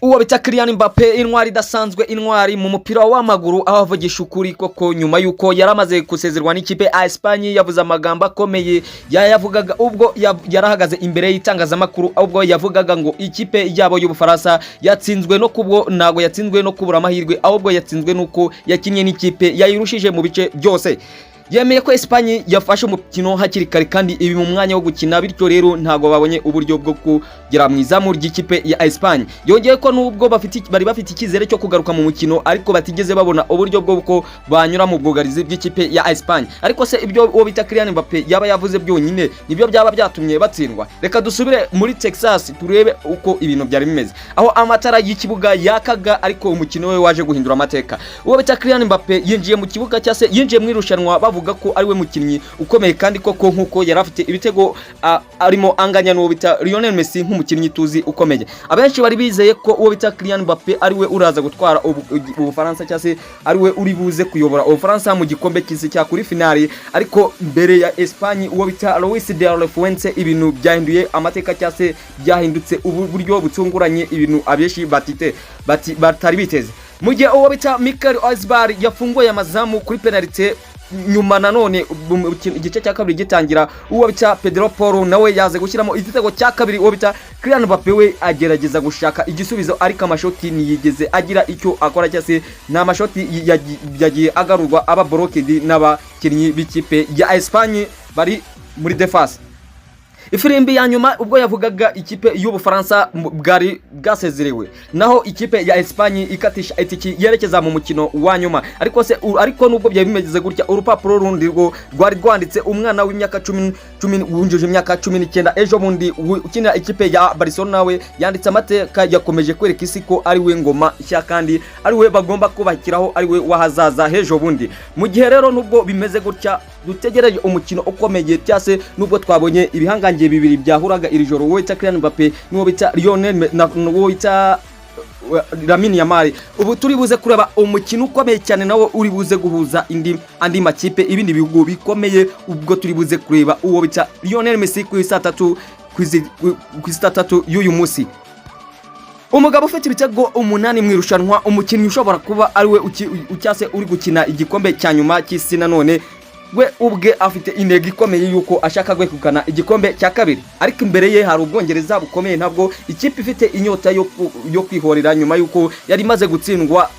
Uwo bita Kylian Mbappe, intwari idasanzwe, intwari mu mupira w'amaguru, aho avugisha ukuri koko nyuma y'uko yari amaze gusezerwa n'ikipe ya Espagne. Yavuze amagambo akomeye, yayavugaga ubwo yarahagaze imbere y'itangazamakuru, ubwo yavugaga ngo ikipe yabo y'Ubufaransa yatsinzwe no kubwo, ntago yatsinzwe no kubura amahirwe, ahubwo yatsinzwe n'uko yakinnye n'ikipe yayirushije mu bice byose. Yemeye ko Espagne yafashe umukino hakiri kare kandi ibi mu mwanya wo gukina, bityo rero ntago babonye uburyo bwo kugera mu izamu ry'ikipe ya Espagne. Yongeye ko nubwo bari bafite icyizere cyo kugaruka mu mukino, ariko batigeze babona uburyo bwo ko banyura mu bwugarizi bw'ikipe ya Espagne. Ariko se ibyo uwo bita Kylian Mbappe yaba yavuze byonyine nibyo byaba byatumye batsindwa? Reka dusubire muri Texas turebe uko ibintu byari bimeze, aho amatara y'ikibuga yakaga, ariko umukino we waje guhindura amateka. Uwo bita Kylian Mbappe yinjiye mu kibuga, cyangwa se yinjiye mu irushanwa bavuga ko ari we mukinnyi ukomeye, kandi koko nk'uko yari afite ibitego arimo anganya n'uwo bita Lionel Messi nk'umukinnyi tuzi ukomeye. Abenshi bari bizeye ko uwo bita Kylian Mbappe ari we uraza gutwara Ubufaransa, cyangwa se ari we uri buze kuyobora Ubufaransa mu gikombe cy'isi cya kuri finali. Ariko mbere ya Espagne, uwo bita Luis de la Fuente, ibintu byahinduye amateka, cyangwa se byahindutse ubu buryo butunguranye, ibintu abenshi batite bati batari biteze. Mu gihe uwo bita Mikel Oyarzabal yafunguye amazamu kuri penalite, nyuma nanone igice cya kabiri gitangira, uwo bita Pedro Porro nawe yaze gushyiramo igitego cya kabiri. Uwo bita Kylian Mbappe we agerageza gushaka igisubizo, ariko amashoti ntiyigeze agira icyo akora, cyangwa se ni amashoti yagiye agarurwa, aba blocked n'abakinnyi b'ikipe ya Espagne bari muri defense. Ifirimbi ya nyuma ubwo yavugaga, ikipe y'Ubufaransa bwari bwasezerewe, naho ikipe ya Espagne ikatisha itiki yerekeza mu mukino wa nyuma. Ariko se ariko nubwo byari bimeze gutya, urupapuro rundi rwo rwari rwanditse. Umwana w'imyaka cumi wujuje imyaka 19 ejo bundi, ukinira ikipe ya Barcelona, we yanditse amateka. Yakomeje kwereka isi ko ari we ngoma nshya kandi ari we bagomba kubakiraho, ari we w'ahazaza h'ejo bundi. Mu gihe rero nubwo bimeze gutya, dutegereje umukino ukomeye, cyangwa se nubwo twabonye ibihangange bibiri byahuraga iri joro, wowe bita Kylian Mbappe n'uwo bita Lionel n'uwo bita Lamine Yamal, ubu turi buze kureba umukino ukomeye cyane nawo uri buze guhuza andi makipe, ibindi bihugu bikomeye, ubwo turi buze kureba uwo bita Lionel Messi ku saa tatu, ku saa tatu y'uyu munsi. Umugabo ufite ibitego 8 mu irushanwa, umukinnyi ushobora kuba ari we cyangwa se uri gukina igikombe cya nyuma cy'isi, nanone we ubwe afite intego ikomeye y'uko ashaka kwegukana igikombe cya kabiri. Ariko imbere ye hari Ubwongereza bukomeye, ntabwo ikipe ifite inyota yo kwihorera nyuma y'uko yari imaze gutsindwa,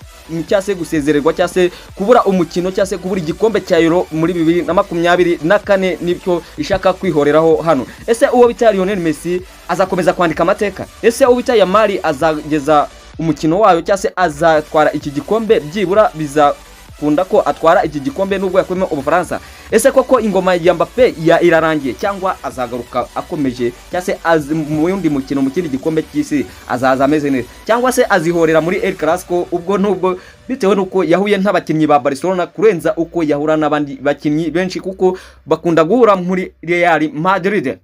cyangwa se gusezererwa, cyangwa se kubura umukino, cyangwa se kubura igikombe cya Euro muri 2024, nicyo ishaka kwihoreraho hano. Ese uwo bita Lionel Messi azakomeza kwandika amateka? Ese uwo bita Yamal azageza umukino wayo, cyangwa se azatwara iki gikombe? Byibura bizakunda ko atwara iki gikombe nubwo yakuyemo Ubufaransa? Ese koko ingoma ya Mbappe ya irarangiye, cyangwa azagaruka akomeje, cyangwa se mu wundi mukino, mu kindi gikombe cy'isi azaza ameze neza, cyangwa se azihorera muri El Clasico, ubwo nubwo bitewe n'uko yahuye n'abakinnyi ba Barcelona kurenza uko yahura n'abandi bakinnyi benshi, kuko bakunda guhura muri Real Madrid?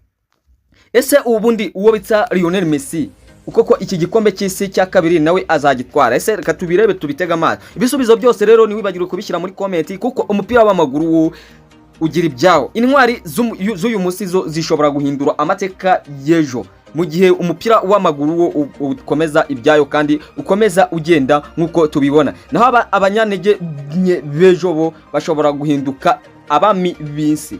Ese ubundi uwo bita Lionel Messi uko ko iki gikombe cy'isi cya kabiri nawe azagitwara? Ese reka tubirebe, tubitege amaso. Ibisubizo byose rero ntiwibagirwe kubishyira muri comment, kuko umupira w'amaguru wo ugira ibyawo. Intwari z'uyu munsi zo zishobora guhindura amateka y'ejo, mu gihe umupira w'amaguru wo ukomeza ibyayo kandi ukomeza ugenda nk'uko tubibona, naho abanyantege nke b'ejo bo bashobora guhinduka abami b'isi.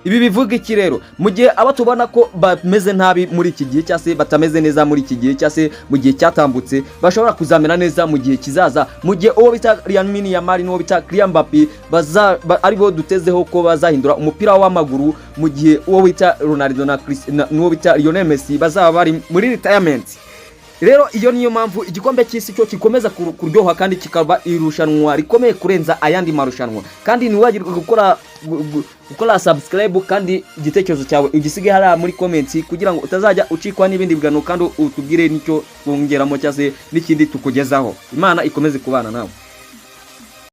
Ibi bivuga iki rero? Mu gihe abo tubona ko bameze nabi muri iki gihe, cyangwa se batameze neza muri iki gihe, cyangwa se mu gihe cyatambutse, bashobora kuzamera neza mu gihe kizaza. Mu gihe uwo bita Lamine Yamal n'uwo bita Kylian Mbappe aribo dutezeho ko bazahindura umupira w'amaguru, mu gihe uwo bita Ronaldo n'uwo bita Lionel Messi bazaba bari muri retirement. Rero iyo niyo mpamvu igikombe cy'isi cyo gikomeza kuryoha kandi kikaba irushanwa rikomeye kurenza ayandi marushanwa. Kandi ntiwibagirwe gukora subscribe, kandi igitekerezo cyawe ugisige hariya muri comment kugira ngo utazajya ucikwa n'ibindi biganiro, kandi utubwire n'icyo twongeramo cyangwa se n'ikindi tukugezaho. Imana ikomeze kubana nawe.